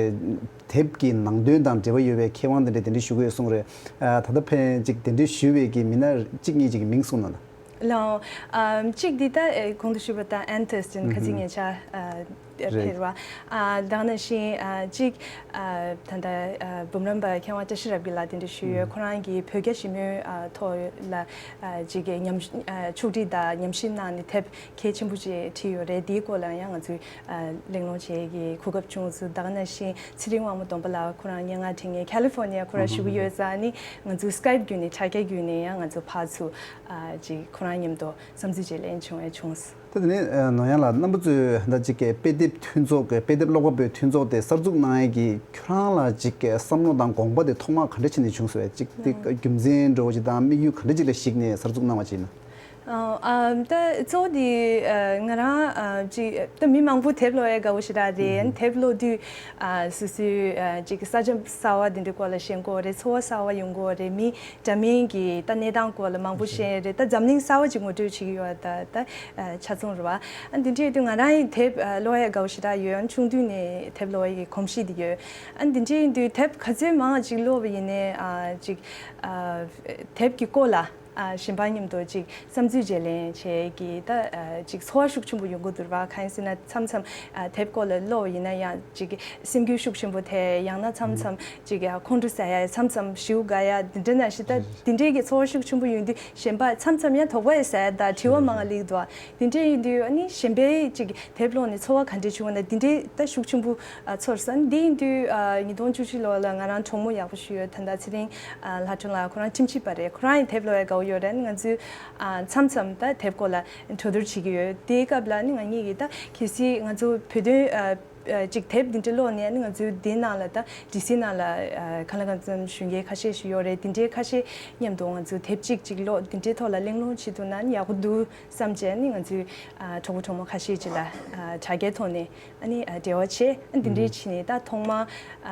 དེབ་ཀྱི་ནང་དོན་དང་འབྲེལ་བ་ཡོད་པའི་མཁས་དབང་དེ་འདྲའི་གདན་འདྲེན་ཞུ་གི་ཡོད་གསུངས་རེད། ཨ་ད་ལྟ་ཕན་ཅིག་གདན་འདྲེན་ཞུས་པའི་གི་མི་སྣ་གཅིག་གཉིས་ཅིག་གི་མིང་གསུངས་གནང་དང་། ལགས་འོང་། ཨམ་གཅིག་འདི་ད་ཨེ་གོང་དུ་ཞུས་པ་དང་ཨན་ཐར་སན་ཁ་སང་ཉེ་ཆར་ཨ་རེད། ཕེབས་པ། ཨ་ད་ག་ནང་བཞིན་ཨ་གཅིག་ཨ་ད་ལྟ་ཨ་འབུམ་རམས་པ་མཁས་དབང་བཀྲ་ཤིས་རབ་རྒྱས་ལགས་གདན་འདྲེན་ཞུས་ཡོད། ཁོ་རང་གིས་བོད་རྒྱ་ཞི་མོལ་ཨ་ཐོག་ལ་ཨ་ཅིག་གི་ཉམས་ཨ་ཕྱོགས་སྒྲིག་དང་ཉམས་ཞིབ་གནང་ནས་དེབ་གལ་ཆེན་པོ་ཅིག་བྲིས་ཡོད་རེད། དེའི་སྐོར་ལ་ཡང་ང་ཚོས་ཨ་གླེང་སློང་བྱེད་ཀྱི་གོ་སྐབས་བྱུང་སོང་། ད་ག་ནང་བཞིན་ཚེ་རིང་དབང་མོ་སྡོམ་པ་ལགས། ཁོ་རང་སྙན་ངག་འབྲི་མཁན་ཁ་ལི་ཧྥོ་ནི་ཡ་ཁོ་རང་བཞུགས་ཀྱི་ཡོད་ཙང་། ཨ་ནི་ང་ཚོ་སི་ཀའེབ་བརྒྱུད་ནས་དྲ་རྒྱ་བརྒྱུད་ནས་ཡང་ང་ཚོ་ཕར་ཚུར་ཨ་ཅིག་ཁོ་རང་མཉམ་དུ་བསམ་ཚུལ་བརྗེ་ལེན་བྱུང་བའི་བྱུང་སོང་། ད་དེ་ནས་ཨ་ནོར་གཡང་ལགས། རྣམ་པ་ཚོས་ད་ཅིག་གི་དཔེ་དེབ་མཐུན་ཚོགས་ཀྱི་དཔེ་དེབ་ཀློག་པ་པོའི་མཐུན་ཚོགས་དེ་གསར་འཛུགས་གནང་ཡས་ཀྱི་ཁྱོད་རང་ལ་ཅིག་གི་བསམ་བློ་དང་དགོངས་པ་དེ་ཐོག་མར་ག་འདྲ་བྱས་ནས་བྱུང་སོང་བས། ཅིག་དེ་རྒྱུ་མཚན་འདྲ་བོ་ཅིག་དང་དམིགས་ཡུལ་ག་འདྲ་ཅིག་ལ་གཞིགས་ནས་གསར་འཛུགས་གནང་བ་ཅིག་ཡིན་ན། ཨ་ཨམ་ད་གཙོ་བོ་དེ་ཨ་ང་རང་ཨ་ཅིག་ད་མི་མང་པོ་དེབ་ཀློག་ཡས་དགའ་བོ་ཞེ་དྲག་རེད། དེབ་ཀློག་དུས་ཨ་སོ་སོའི་ཨ་ཅིག་ས་ཆ་གསར་བ་དེ་འདྲའི་སྐོར་ལ་ཤེས་དགོས་རེད། ཚོར་བ་གསར་བ་ཡོང་གི་ཡོད་རེད། མི་འདྲ་མིན་གྱི་ད་གནས་སྟངས་སྐོར་ལ་མང་པོ་ཤེས་ཡས་རེད། ད་འཛམ་གླིང་གསར་བ་ཅིག་ངོ་སྤྲོད་བྱེད་ཀྱི་ཡོད་ད་ད་ཨ་ཆ་ཚང་རེད་བ། ཨ་འདི་འདྲ་ཡིན་དུས་ང་རང་ཡིན་དེབ་ཨ་ཀློག་ཡས་དགའ་བོ་ཞེ་དྲག་ཡོད། ཨ་ཆུང་དུས་ནས་དེབ་ཀློག་ཡས་ཀྱི་གོམས་གཤིས་དེ་ཡོད། ཨ་འདི་འདྲ་ཡིན་དུས་དེབ་ག་ཚོད་མང་ཅིག་ཀློག་པ་ཡིན་ནའི་ཨ་ཅིག་ཨ་དེབ་ཀྱི་སྐོར་ལ་ཨ་གཞན་པ་མཉམ་དུ་ཅིག་བསམ་ཚུལ་བརྗེ་ལེན་བྱེད་ཀྱི་ད་ཨ་ཅིག་ཚོར་བ་ཤུགས་ཆེན་པོ་ཡོང་གི་འདུག་བ། གང་ཡིན་ཟེར་ན་མཚམས་མཚམས་ཨ་དེབ་སྐོར་ལ་ཀློག་པ་ཡིན་ན་ཡང་ཅིག་སེམས་འགུལ་ཤུགས་ཆེན་པོ་ཐེབས། ཡང་ན་མཚམས་མཚམས་ཅིག་ཨ་ཁོང་ཁྲོ་ཟ་ཡ། མཚམས་མཚམས་ཞེ་པོ་དགའ་ཡ། འདི་འདྲ་ནང་བཞིན་ད་འདི་འདྲའི་གི་ཚོར་བ་ཤུགས་ཆེན་པོ་ཡོང་དུས་གཞན་པ་མཚམས་མཚམས་ཡང་དོགས་པ་ཡང་ཟ་ཡ་དང་དྲི་བ་མང་བ་སླེབས་འདུག་དེ་འདྲ་ཡིན་དུས་ཨ་ནི་གཞན་པའི་ཅིག་དེབ་ཀློག་ནས་ཚོར་བ་ག་འདྲ་བྱུང་བ་ན་དེ་འདྲའི་ད་ཤུགས་ཆེན་པོ་ཨ་ཚོར་སོང་། དེ་ཡིན་དུས་ཨ་ཉིས་སྟོང་བཅུ་བཞི་ལོ་ལ་ང་རང་གྲོགས་མོ་ཡག་པོ་ཞིག་ཡོད། ད་ལྟ་ཚེ་རིང་ཨ་ལྷ་སྒྲོན་ལགས། ཁོ་རང་ཁྲིམས་ཞིབ་པ་རེད། ཁོ་རང་ཡང་དེབ་ཀློག་ཡ་དགའ་བོ་ ཡོད་རེད། ང་ཚོས་ཨ་མཚམས་མཚམས་ད་དེབ་སྐོར་ལ་གྲོས་བསྡུར་བྱེད་ཀྱི་ཡོད། དེའི་སྐབས་ལ་ནི་ང་གཉིས་ཀྱིས་ད་གལ་སྲིད་ང་ཚོ་བོད་དོན་ཨ་ཨ་ཅིག་དེབ་འདི་འདྲ་ཀློག་ནས་ནི་ང་ཚོའི་འདིའི་ནང་ལ་ད་ཌི་སི་ནང་ལ་ཨ་གང་ལ་གང་འཚམ་གཞོན་སྐྱེས་ཁ་ཤས་ཤིག་ཡོད་རེད། འདི་འདྲའི་ཁ་ཤས་མཉམ་དུ་ང་ཚོ་དེབ་གཅིག་གཅིག་ཀློག་འདི་འདྲའི་ཐོག་ལ་གླེང་སློང་བྱེད་ཐུབ་ན་ནི་ཡག་པོ་འདུག་བསམ་བྱས་ནི་ང་ཚོའི་ཨ་གྲོགས་པོ་གྲོགས་མོ་ཁ་ཤས་ཅིག་ལ་ཨ་དྲ་རྒྱའི་ཐོག་ནས་ཨ་ནི་ཨ་འབྲེལ་བ་བྱས། ཨ་འདི་འདྲའི་ཨུ་བྱས་ནས་ད་ཐོག་མ་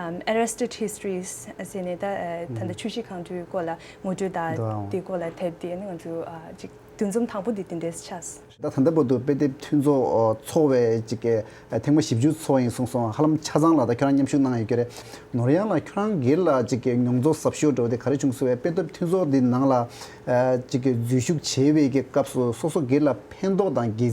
ཨམ་Arrested Histories ཟེར་ནས་ད་ཨ་ད་ལྟ་ཆུ་བཞི་སྒང་དྲུག་སྐོར་ལ་ངོ་སྤྲོད་དང་འདུག་ཨང་། དེའི་སྐོར་ལ་དེབ་དེ་ནི་ང་ཚོ་ཨ་ཅིག་འདུ་འཛོམས་དང་པོ་དེ་དེ་འདྲས་ཆགས། ད་ད་ལྟ་བར་དུ་དཔེ་དེབ་མཐུན་ཚོགས་ཚོགས་པའི་ཅིག་གི་ཐེངས་མ་བཞི་བཅུ་ཚོགས་ཡིན་གསུངས་སོང་། ཧ་ལམ་ཆ་ཚང་ལ་ད་ཁྱོད་རང་མཉམ་ཞུགས་གནང་ཡོད་ཀྱི་རེད། ནོར་གཡང་ལགས་ཁྱོད་རང་སྒེར་ལ་ཅིག་གི་མྱོང་ཚོར་ཟབ་ཤོས་འདྲ་བོ་དེ་ག་རེ་བྱུང་སོང་བས། དཔེ་དེབ་མཐུན་ཚོགས་འདི་ནང་ལ་ཅིག་གི་འཛུལ་ཞུགས་བྱས་པའི་གི་སྐབས་སུ་སོ་སོ་སྒེར་ལ་ཕན་ཐོགས་དང་དགེ་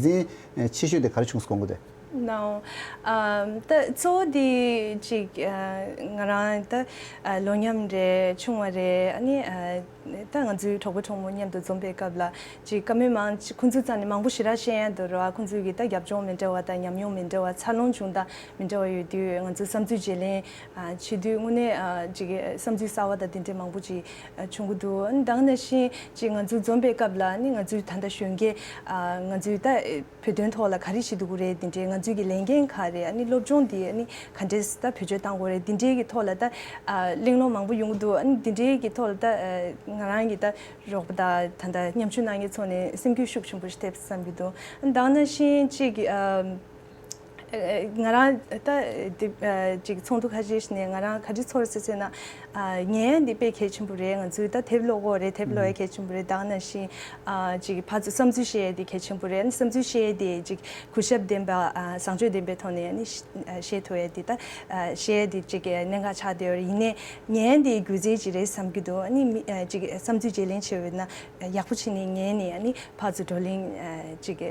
མཚན་ཆེ་ཤོས་དེ་ག་རེ་བྱུང་སོང་གོ་དེ། ནའོ། ཨམ་ད་གཙོ་བོ་དེ་ཅིག་ཨ་ང་རང་ད་ཨ་ལོ་མཉམ་རེད། ཆུང་བ་རེད། ཨ་ནི་ཨ་ད་ང་ཚོའི་གྲོགས་པོ་གྲོགས་མོ་མཉམ་དུ་འཛོམས་པའི་སྐབས་ལ་ཅིག་བཀའ་མོལ་མང་ཅིག་ཁོང་ཚོའི་རྩ་ནས་མང་པོ་ཞེ་དྲག་བཤད་ཡ་འདུག་ར། ཁོང་ཚོའི་གི་ད་རྒྱབ་ལྗོངས་མི་འདྲ་བ་དང་ཉམས་མྱོང་མི་འདྲ་བ། འཚར་ལོངས་བྱུང་སྟངས་མི་འདྲ་བ་ཡོད་དུས་ང་ཚོ་བསམ་ཚུལ་བརྗེ་ལེན་ཨ་བྱེད་དུས་དངོས་གནས་ཨ་ཅིག་བསམ་ཚུལ་གསར་བ་དང་དེ་འདྲ་མང་པོ་ཅིག་ཨ་བྱུང་གི་འདུག་ཨ་ནི་ད་ག་ནང་བཞིན་ཅིག་ང་ཚོ་འཛོམས་པའི་སྐབས་ལ་ནི་ང་ཚོའི་ད་ལྟ་གཞོན་སྐྱེས་ཨ་ང་ཚོའི་ད། བོད་དོན་ཐོག་ལ་ག་རེ་བྱེད་དགོས་རེད། འདི་འདྲའི་ང་ཚོའི་གི་ལས་འགན་ག་རེ། ཨ་ནི་སློབ་སྦྱོང་འདི་ཨ་ནི་ག་འདྲས་ད་བེད་སྤྱོད་གཏང་དགོས་རེད། འདི་འདྲའི་གི་ཐོག་ལ་ད་ཨ་གླེང་སློང་མང་པོ་ཡོང་གི་འདུག་ཨ་ནི་འདི་འདྲའི་གི་ཐོག་ལ་ད་ཨ་ང་རང་གི་ད་རོགས་པ་དང་ད་ད་མཉམ་ཞུགས་གནང་མཁན་ཚོ་ནས་སེམས་འགུལ་ཤུགས་ཆེན་པོ་ཞིག་ཐེབས་བསམ་གྱི་འདུག་ཨ་ནི་ད་ག་ནང་བཞིན་གཅིག་གི་ཨ་ཨ་ང་རང་ད་དེ་ཨ་ཅིག་ཚོགས་འདུ་ཁ་ཤས་ཤིག་ནས་ང་རང་ག་འདྲས་ཚོར་སོང་ཟེར་ན། ཨ་ཉན་ཡ་འདི་དཔེ་གལ་ཆེན་པོ་རེད། ང་ཚོས་ད་དེབ་ཀློག་དགོས་རེད། དེབ་ཀློག་ཡ་གལ་ཆེན་པོ་རེད། ད་ག་ནང་བཞིན་ཨ་ཅིག་ཕར་ཚུར་བསམ་ཚུལ་བཤད་ཡ་འདི་གལ་ཆེན་པོ་རེད། ཨ་ནི་བསམ་ཚུལ་བཤད་ཡ་འདི་ཅིག་གུས་ཞབས་ལྡན་པ་ཨ་བཟང་སྤྱོད་ལྡན་པའི་ཐོག་ནས་ཨ་ནི་ཨ་བཤད་ཐུབ་ཡ་འདི་ད་ཨ་བཤད་ཡ་འདི་ཅིག་གནད་འགག་ཆགས་བསྡད་ཡོད་རེད། ཡིན་ནའི་ཉན་ཡ་འདི་རྒྱུ་མཚན་ཅིག་རེད་བསམ་གྱི་འདུག་ཨ་ནི་མི་ཨ་ཅིག་བསམ་ཚུལ་བརྗེ་ལེན་བྱས་ཡོད་ན་ཡག་པོ་བྱས་ནས་ཉན་ནས་ཨ་ནི་ཕར་ཚུར་བགྲོ་གླེང་ཨ་ཅིག་ཨ་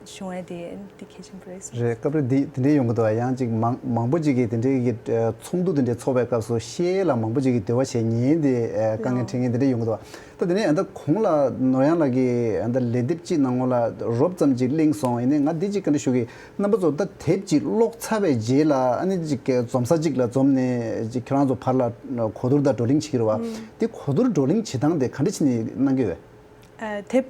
བྱུང་ཡ་འདི་འདི་གལ་ཆེན་པོ་རེད་བསམ། རེད། སྐབས་རེ་འདི་དེ་འདྲའི་ཡོང་གི་འདུག་ཡང་ཅིག་མང་མང་པོ་ཅིག་གིས་དེ་འདྲའི་གི་ཨ་ཚོགས་འདུ་དེ་འདྲའི་ཚོགས་པའི་སྐབས་སུ་བཤད་ཡས་ལ་མང་པོ་ཅིག་གིས་འདོད་པ་བྱས། ཉན་ཡས་དེ་ཨ་དཀའ་ངལ་འཕྲད་མཁན་དེ་འདྲ་ཡོང་གི་འདུག་ད་དེ་ནས་ཨ་ད་གོང་ལ་ནོར་གཡང་ལགས་ཀྱིས་ཨ་ད་ལན་འདེབས་གཅིག་གནང་ངོ་ལ་རོབ་ཙམ་ཅིག་གླེང་སོང་། ཡིན་ནའི་ང་འདི་ཅིག་བཀའ་འདྲི་ཞུ་གི། རྣམ་པ་ཚོ་ད་དེབ་ཅིག་ཀློག་ཚར་བའི་རྗེས་ལ་ཨ་ནི་ཅིག་འཛོམས་ས་ཅིག་ལ་འཛོམས་ནས་ཅིག་ཁྱོད་རང་ཚོ་བར་ལ་གོ་བསྡུར་དང་བགྲོ་གླེང་བྱེད་ཀྱི་རེད་བ། ཨུམ། དེ་གོ་བསྡུར་བགྲོ་གླེང་བྱེད་སྟངས་དེ་ག་འདྲ་བྱས་ནས་གནང་གི་ཡོད། ཨ་དེབ་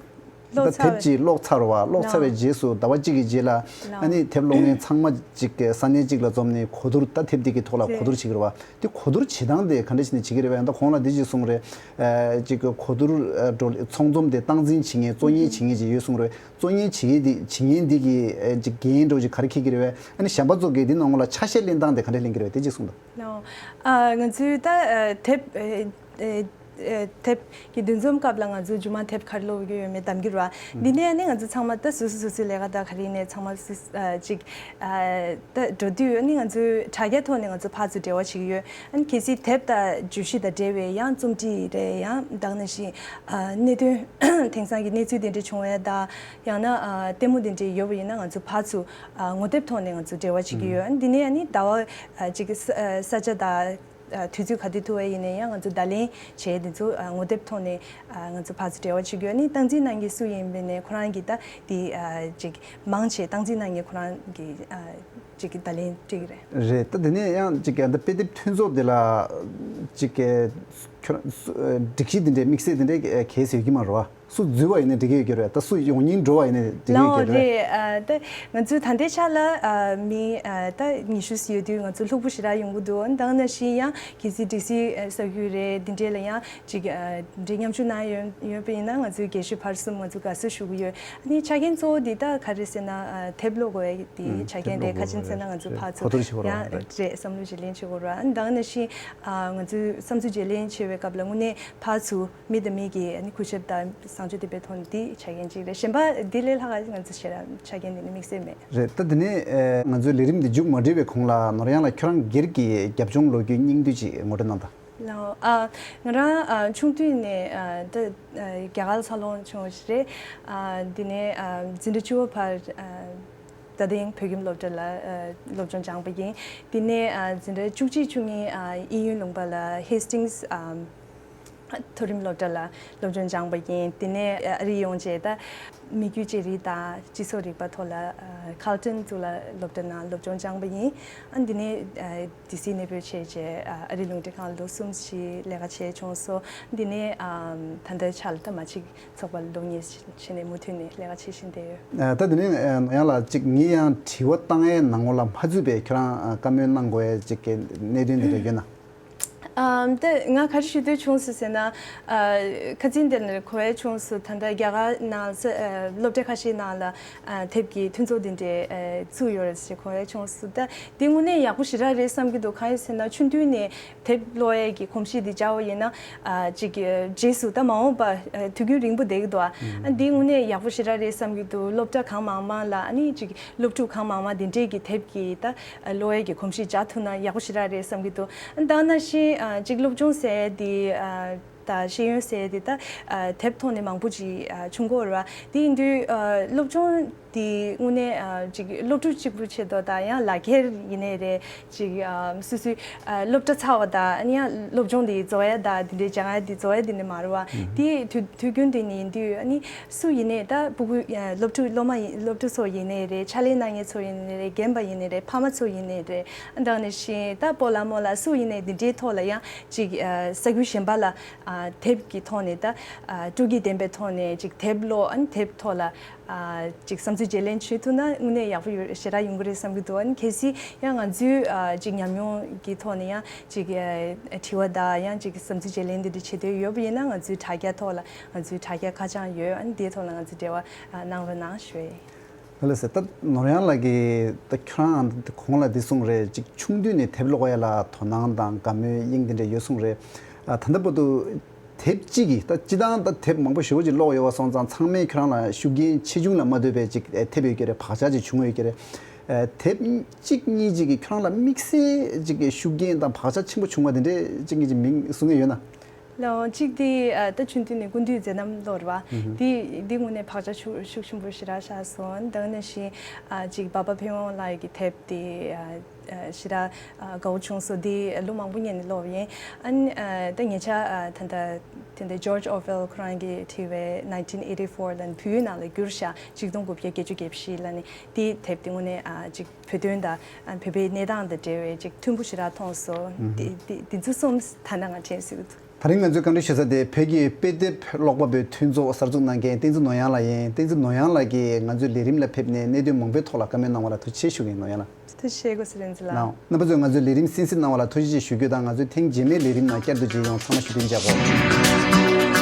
ཀློག་ད་ཚར་དེབ་བའི་ཅིག་ཀློག་ཚར་བ། ཀློག་ཚར་བའི་ལའོ། རྗེས་སུ་ཟླ་བ་གཅིག་གི་རྗེས་ལ་ལའོ། ཨ་ནི་དེབ་ཀློག་མཁན་ཚང་མ་ཅིག་ས་གནས་གཅིག་ལ་འཛོམས་ནས་གོ་བསྡུར། ད་དེབ་འདི་གི་ཐོག་ལ་གོ་བསྡུར་བྱེད་ཀྱི་རེད་བ། དེ་གོ་བསྡུར་བྱེད་སྟངས་དེ་ག་འདྲ་བྱས་ནས་བྱེད་ཀྱི་རེད་བས། ད་གོང་ལ་འདི་ཅིག་གསུངས་རེད། ཨ་ཅིག་གི་གོ་བསྡུར་ཨ་བགྲོ་ཚོགས་འཛོམས་དེ་སྟངས་འཛིན་བྱེད་མཁན་གཙོ་གཉེར་བྱེད་མཁན་ཅིག་ཡོད་གསུངས་རེད། གཙོ་གཉེར་བྱེད་མཁན་དེ་བྱེད་མཁན་འདི་གི་ཨ་ཅིག་འགན་འདྲ་བོ་ཅིག་ག་རེ་འཁྱེར་གྱི་རེད་བས། ཨ་ནི་གཞན་པ་ཚོ་གིས་འདི་ནང་ལ་ཆ་ཤས་ལེན་སྟངས་དེ་ག་འདྲ་ལེན་གྱི་རེད་བས། དེ་ཅིག་གསུངས་དང་། ལའོ། ཨ་ང་ཚོའི་ད་ཨ་དེབ་ཨ་ཨ་ཨ་དེབ་ཀྱི་འདུ་འཛོམས་སྐབས་ལ་ང་ཚོ་མཇུག་མ་དེབ་ག་རེ་ཀློག་གི་ཡོད་མེད་གདམ་གྱི་རེད་བ། འདི་ནས་ཨ་ནི་ང་ཚོ་ཚང་མ་ད་སོ་སོ་སོ་སོའི་ལས་ཀ་དང་ག་རེ་ནས་ཚང་མ་སོ་སོ་ཨ་ཅིག་ཨ་ད་འགྲོ་དུས་ཨ་ནི་ང་ཚོའི་དྲ་རྒྱ་ཐོག་ནས་ང་ཚོ་ཕར་ཚུར་འབྲེལ་བ་བྱེད་ཀྱི་ཡོད། ཨ་ནི་གལ་སྲིད་དེབ་དང་བརྗོད་གཞི་དང་འབྲེལ་བའི་ཡང་རྩོམ་བྲིས་རེད། ཡང་ད་ག་ནང་བཞིན་ཨ་གནད་དོན་དེང་སང་གི་གནས་ཚུལ་དེ་འདྲ་བྱུང་བ་དང་ཡང་ན་ཨ་ལྟད་མོ་དེ་འདྲ་ཡོད་པ་ཡིན་ན་ང་ཚོ་ཕར་ཚུར་ཨ་ངོ་དེབ་ཐོག་ནས་ང་ཚོ་འབྲེལ་བ་བྱེད་ཀྱི་ཡོད། ཨ་ནི་འདི་ནས་ཨ་ནི་ཟླ་བ་ཨ་ཅིག་གི་ས་ཨ་ས་ཆ་དང་། ཨ་དུས་ཚོད་ག་དུས་ཐུབ་པ་ཡིན་ནའི་ཡང་ང་ཚོ་བརྡ་ལན་བྱས་དེ་ཚོ་ཨ་ངོ་དེབ་ཐོག་ནས་ཨ་ང་ཚོ་ཕར་ཚུར་འབྲེལ་བ་བྱེད་ཀྱི་ཡོད། ཨ་ནི་སྟངས་འཛིན་གནང་མཁན་སུ་ཡིན་པ་ཡིན་ནའི་ཁོ་རང་གིས་ད་དེ་ཨ་ཅིག་མང་ཆེ་སྟངས་འཛིན་གནང་མཁན་ཁོ་རང་གིས་ཨ་ཅིག་གི་བརྡ་ལན་སྤྲད་ཀྱི་རེད། རེད། ད་དེ་ནས་ཡང་ཅིག་ཨ་ད་དཔེ་དེབ་མཐུན་ཚོགས་དེ་ལ་ཅིག་གི་ཁྱོད་རང་སུ་ཨ་སྒྲིག་གཞི་དེ་འདྲའི་དམིགས་བསལ་དེ་འདྲའི་གལ་སྲིད་ཡོད་ཀྱི་མ་རེད་བ། སུ་འཛུལ་བ་ཡིན་ན་འགྲིག་གི་ཡོད་ཀྱི་རེད། ད་སུ་ཡོང་སྙིང་འདོད་པ་ཡིན་ན་འགྲིག་གི་ཡོད་ཀྱི་རེད། ལའོ་རེད། ཨ་ད་ང་ཚོ་ད་ལྟའི་ཆ་ལ་ཨ་མི་ཨ་ད་ཉི་ཤུ་ཙམ་ཡོད་དུས་ང་ཚོ་ལྷུག་པོ་ཞེ་དྲག་ཡོང་གི་འདུག་ཨ་ནི་ད་ག་ནང་བཞིན་ཡང་གལ་སྲིད་ཌི་སི་ཨ་ས་ཁུལ་རེད། འདི་འདྲའི་ལ་ཡང་ཅིག་ཨ་འདྲའི་མཉམ་ཞུགས་གནང་ཡོད་ཡོད་པ་ཡིན་ན་ང་ཚོའི་དགེ་བཤེས་བར་གསུམ་ང་ཚོ་དགའ་བསུ་ཞུ་གི་ཡོད། ཨ་ནི་ཆ་རྐྱེན་གཙོ་བོ་འདི་ད་ག་རེ་ཟེར་ན་ཨ་དེབ་ཀློག་དགོས་ཡ་དེ་ཨུམ་ཆ་རྐྱེན་དེ་དེབ་ཀློག་ག་དགོས་རེད། ག་རེ་ཟེར་ན་ང་ཚོ་ཕར་ཚུར་གོ་བསྡུར་བྱེད་དགོས་རེད། ཡང་རེད། བསམ་བློ་ཞིག་ལེན་བྱེད་དགོས་རེད། ཨ་ནི་ད་ག་ནང་བཞིན་ཨ་ང་ཚོའི་བསམ་ཚུལ་བརྗེ་ལེན་བྱེད་པའི་སྐབས་ལ་དངོས་གནས་ཕར་ཚུར་མི་དང་མི་གི་ཨ་ནི་གུས་ཞབས་དང་བཟང་སྤྱོད་ལྡན་པའི་ཐོག་ནས་འདི་ཆ་རྐྱེན་གཅིག་རེད། གཞན་པ་འདི་ལས་ལྷག་ག་ང་ཚོ་ཞེ་དྲག་ཆ་རྐྱེན་འདི་ནི་དམིགས་བསལ་མེད། རེད། ད་འདི་ནས་ཨེ་ང་ཚོའི་ལས་རིམ་འདི་མཇུག་མ་སྒྲིལ་བའི་གོང་ལ་ནོར་གཡང་ལགས་ཁྱོད་རང་སྒེར་གྱི་རྒྱབ་ལྗོངས་ལོ་རྒྱུས་སྙིང་བསྡུས་ཅིག་ངོ་སྤྲོད་གནང་དང་། ལའོ། ཨ་ང་རང་ཨ་ཆུང་དུས་ནས་ཨ་ད་ཨ་རྒྱ་གར་འཚར་ལོངས་བྱུང་བ་ཞིག་རེད། ཨ་འདི་ནས་ཨ་འཛིན་གྲྭ་བཅུ་པ་བར་ཨ་རྡ་སྟེང་བོད་ཁྱིམ་སློབ་གྲྭ་ལ་ཨ་སློབ་སྦྱོང་སྦྱངས་པ་ཡིན། དེ་ནས་ཨ་འཛིན་གྲྭ་བཅུ་གཅིག་བཅུ་གཉིས་ཨ་དབྱིན་ཡུལ་ལུང་པ་ལ་Hastings ཨ་ མཐོ་རིམ་སློབ་གྲྭ་ལ་སློབ་སྦྱོང་སྦྱངས་པ་ཡིན། དེ་ནས་ཨ་རི་ཡོང་རྗེས་ད་མི་རྒྱུད་ཅན་རིགས་དང་སྤྱི་ཚོགས་རིག་པ་ཐོག་ལ་ཨ་Carleton་ཟུར་ལ་སློབ་གྲྭ་ནང་སློབ་སྦྱོང་སྦྱངས་པ་ཡིན། ཨ་འདི་ནས་ཨ་ཌི་སི་གནས་སྤོས་བྱས་རྗེས་ཨ་རི་རླུང་འཕྲིན་ཁང་ལོ་གསུམ་ཞིག་ལས་ཀ་བྱས་བྱུང་སོང་། འདི་ནས་ཨ་ད་ལྟའི་ཆར་ལ་ད་མ་གཅིག་ཚོགས་པ་ལ་ལོ་གཉིས་བྱས་ནས་མུ་མཐུད་ནས་ལས་ཀ་བྱེད་བཞིན་བསྡད་ཡོད། ཨ་ད་དེ་ནས་ཨ་ནོར་གཡང་ལགས་ཅིག་ངས་ཡང་དྲི་བ་བཏང་ཡའི་ནང་ལོགས་ལ་མ་ཚུད་པའི་ཁྱོད་རང་ཨ་བཀའ་མོལ་གནང་དགོས་ཡའི་ཅིག་གི་གནད་དོན་དེ་འདྲ་ཡོད་ན། ཨམ་ད་ང་ག་རེ་ཞུ་འདོད་བྱུང་སོང་ཟེར་ན། ཨ་ཁ་སང་དེ་ནས་གོ་ཡ་བྱུང་སོང་། ད་ལྟ་རྒྱ་གར་ནང་ས་ཨ་སློབ་གྲྭ་ཁ་ཤས་ནང་ལ་ཨ་དེབ་ཀྱི་མཐུན་ཚོགས་འདི་འདྲའི་ཨ་བཙུགས་ཡོད་རེད་ཟེར་གོ་ཡ་བྱུང་སོང་། ད་འདི་དངོས་གནས་ཡག་པོ་ཞེ་དྲག་རེད་བསམ་གྱི་འདུག་གང་ཡིན་ཟེར་ན་ཆུང་དུས་ནས་དེབ་ཀློག་ཡས་ཀྱི་གོམས་གཤིས་འདི་འཇགས་པ་ཡིན་ན། ཨ་ཅིག་རྗེས་སུ་ད་མ་འོངས་པ་ཨ་དུས་རྒྱུན་རིང་པོ་བསྡད་ཀྱི་འདུག་ཨ་འདི་དངོས་གནས་ཡག་པོ་ཞེ་དྲག་རེད་བསམ་གྱི་འདུག་སློབ་གྲྭ་གང་མང་མང་ལ་ཨ་ནི་ཅིག་སློབ་ཕྲུག་གང་མང་མང་དེ་འདྲས་ཀྱི་དེབ་ཀྱི་ད་ཀློག་ཡས་ཀྱི་གོམས་གཤིས་འཇགས་ཐུབ་ན་ཡག་པོ་ཞེ་དྲག་རེད་བསམ་གྱི་འདུག་ཨ་ད་ནང་བཞིན་ཨ་ཅིག་སློབ་སྦྱོང་ཟེར་ཡས་འདི་ཨ་ད་ཤེས་ཡོན་ཟེར་ཡས་འདི་ད་ཨ་དེབ་ཐོག་ནས་མང་པོ་ཅིག་ཨ་བྱུང་གི་ཡོད་རེད་བ། དེ་ཡིན་དུས་ཨ་སློབ་སྦྱོང་དེ་དངོས་གནས་ཨ་ཅིག་སློབ་ཕྲུག་གཅིག་པུ་ཆེད་དུ་དང་ཡང་ལག་འཁྱེར་ཡིན་ནའི་རེད། ཅིག་ཨ་སོ་སོའི་ཨ་སློབ་གྲྭ་ཚར་བ་དང་ཨ་ནི་ཡང་སློབ་སྦྱོང་དེ་རྫོགས་ཡ་དང་དེ་འདྲའི་སྦྱང་ཡ་དེ་རྫོགས་ཡ་དེ་འདྲ་མ་རེད་བ། དེ་དུས་དུས་རྒྱུན་དེ་ནས་ཡིན་དུས་ཨ་ནི་སུ་ཡིན་ནའི་ད་སྤུ་གུ་ཨ་སློབ་ཕྲུག་སློབ་མ་ཡིན་སློབ་ཕྲུག་ཚོ་ཡིན་ནའི་རེད། ཕྱག་ལས་གནང་མཁན་ཚོ་ཡིན་ནའི་རེད། རྒན་པ་ཡིན་ནའི་རེད། ཕ་མ་ཚོ་ཡིན་ནའི་རེད། ཨ་ད་ནང་བཞིན་ད་སྤོ་ལགས་རྨོ་ལགས་སུ་ཡིན་ནའི་དེ་འདྲའི་ཐོག་ལ་ཡང་ཅིག་ཨ་ས་ཁུལ་གཞན་པ་ལ་ཨ་དེབ་ཀྱི་ཐོག་ནས་ད་ཨ་སྤྲོ་སྐྱིད་ལྡན་པའི་ཐོག་ནས་ཅིག་དེབ་ཀློག་ཨ་ནི་དེབ་ཐོག་ལ་ཨ་ཅིག་བསམ་ཚུལ་བརྗེ་ལེན་བྱེད་ཐུབ་ན་དངོས་གནས་ཡག་པོ་ཡོད་ཞེ་དྲག་ཡོང་གི་རེད་བསམ་གྱི་འདུག་ཨ་ནི་གལ་སྲིད་ཡང་ང་ཚོའི་ཨ་ཅིག་ཉམས་མྱོང་གི་ཐོག་ནས་ཡང་ཅིག་ཨ་དྲི་བ་དང་ཡང་ཅིག་བསམ་ཚུལ་བརྗེ་ལེན་འདི་འདྲ་བྱེད་འདོད་ཡོད་པ་ཡིན་ན་ང་ཚོའི་དྲ་རྒྱ་ཐོག་ལ་ང་ཚོའི་དྲ་རྒྱ་ཁ་བྱང་ཡོད། ཨ་ནི་དེའི་ཐོག་ལ་ང་ཚོས་འབྲེལ་བ་ཨ་གནང་རོགས་གནང་ཞུ་ཡིན། ལགས་སོ། ད་ནོར་གཡང་ལགས་ཀྱིས་ད་ཁྱོད་རང་གོང་ལ་འདི་གསུངས་རེད། ཅིག་ཆུང་དུས་ནས་དེབ་ཀློག་ཡ་ལ་དོ་སྣང་དང་དགའ་མོས་དབྱིངས་འདི་འདྲ་ཡོད་གསུངས་རེད། ཨ་ད་ལྟ་བར་དུ་དེབ་གཅིག་གིས་ད་སྤྱིར་བཏང་ད་དེབ་མང་པོ་ཞེ་པོ་ཅིག་ཀློག་ཡོད་པ་སོང་ཙང་ཚང་མས་ཁྱོད་རང་ལ་ཤུགས་རྐྱེན་ཆེ་ཆུང་ལ་མ་ལྟོས་པའི་ཅིག་ཨེ་ཐེབས་ཡོད་ཀྱི་རེད། བག་ཆགས་ཅིག་བྱུང་ཡོད་ཀྱི་རེད། ཨེ་དེབ་གཅིག་གཉིས་ཅིག་གིས་ཁྱོད་རང་ལ་དམིགས་བསལ་ཅིག་གི་ཤུགས་རྐྱེན་དང་བག་ཆགས་ཆེན་པོ་བྱུང་བ་དེ་འདྲས་གཅིག་གཉིས་ཅིག་མིང་གསུང་གི་ཡོད་ན། ལགས་འོང་། གཅིག་དེ་ཨ་ད་ཆུང་དུས་ནས་ཀུན་འདུས་མཛད་རྣམ་ཀློག་རེད་བ། དེ་དེ་དངོས་གནས་བག་ཆགས་ཤུགས་ཤུགས་ཆེན་པོ་ཞེ་དྲག་ཤར་སོང་། དེ་ནང་བཞིན་ཨ་ཅིག་འབའ་པ་ཕུན་དབང་ལགས་ཀྱི་དེབ་དེ་ཨ་ཨ་ཞེ་དྲག་ཨ་དགའ་བོ་བྱུང་སོང་། དེ་ལོ་མང་པོ་སྔོན་ནས་ཀློག་ཡིན། ཨ་ནི་ཨ་ད་ཉེ་ཆར་ཨ་ད་ལྟ་དེ་འདྲ་George Orwell་ཁོ་རང་གིས་བྲིས་པའི་nineteen eighty-four་ལབ་ནས་བོད་ཡིག་ནང་ལ་བསྒྱུར་བཞག་གཅིག་སྟོང་དགུ་བརྒྱ་བརྒྱད་ཅུ་གྱ་བཞི་ལབ་ནས་དེའི་དེབ་དེ་དངོས་གནས་ཨ་ཅིག་བོད་དོན་དང་ཨ་བོད་པའི་གནས་སྟངས་དང་འབྲེལ་བའི་ཅིག་མཐུན་པོ་ཞེ་དྲག་མཐོང་སོང་། དེ་དེ་དེ་ཚོ་གསུམ་ད་ལྟ་ང་དྲན་སྲིད་ཀྱི་འདུག་ད་རིང་ང་ཚོས་བཀའ་འདྲི་ཞུ་ས་དེ་བོད་ཀྱི་དཔེ་དེབ་ཀློག་པ་པོའི་མཐུན་ཚོགས་གསར་འཛུགས་གནང་མཁན་བསྟན་འཛིན་ནོར་གཡང་ལགས་ཡིན། བསྟན་འཛིན་ནོར་གཡང་ལགས་ཀྱིས་ང་ཚོའི་ལས་རིམ་ལ་ཕེབས་ནས་གནད་དོན་མང་པོའི་ཐོག་ལ་བཀའ་མོལ་གནང་བ་ལ་ཐུགས་རྗེ་ཆེ་ཞུ་གི་ཡིན། ནོར་གཡང་ལགས། ཐུགས་རྗེ་ཆེ་སྐུ་ཞབས་རིན་འཛིན་ལགས། ལགས་འོང་། རྣམ་པ་ཚོས་ང་ཚོའི་ལས་རིམ་གསན་གཟིགས་གནང་བ་ལ་ཐུགས་རྗེ་ཆེ་ཞུ་རྒྱུ་དང་། ང་ཚོའི་ཐེངས་རྗེས་མའི་ལས་རིམ་ནང་བསྐྱར་དུ་མཇལ་ཡོང་། ཚང་མ་བཞུགས་གདན་འཇགས་དགོས།